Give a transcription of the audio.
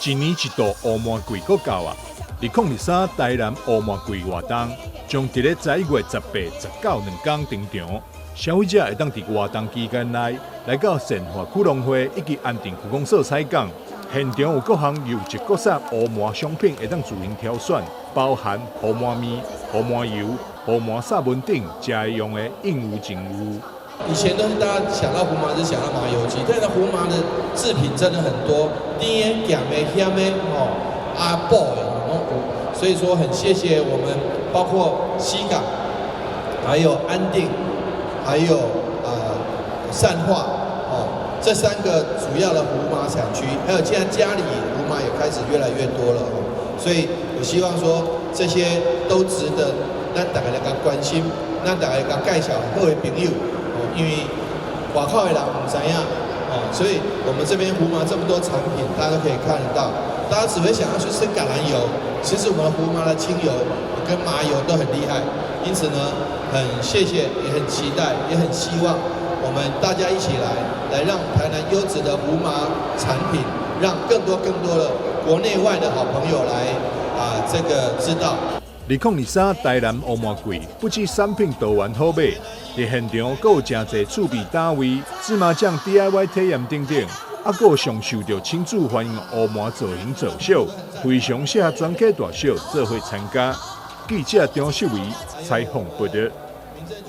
一年一度胡麻季閣到啊！2023台南胡麻季活動將佇咧11月18、19兩天登場，消費者會當佇活動期間內來到善化區農會以及安定區公所採購。現場有各項優質國產胡麻商品會當自行挑選，包含胡麻麵、胡麻油、胡麻沙文等，食的用的應有盡有。以前都是大家想到胡麻就想到麻油雞，但是胡麻的製品真的很多，甜的、鹹的、鹹的，哦，阿布的，攏有。所以說很謝謝我們，包括西港，還有安定，還有善化，哦，這三個主要的胡麻產區，還有現在佳里胡麻也開始越來越多了，哦，所以我希望說這些都值得咱大家來共關心，咱大家來共介紹好的朋友。因為外口的人毋知影，哦，所以我們這邊胡麻這麼多產品，大家都可以看得到。大家只會想要去吃橄欖油，其實我們胡麻的清油跟麻油都很厲害。因此呢，很謝謝，也很期待，也很希望我們大家一起來，來讓台南優質的胡麻產品，讓更多更多的國內外的好朋友來啊，這個知道。2023台南胡麻季，不止產品多元好買，佇現場閣有誠濟趣味攤位、芝麻醬 DIY 體驗等等，啊，閣有上受著親子歡迎胡麻造型造秀，非常適合全家大小做伙參加。記者張秀維採訪報導。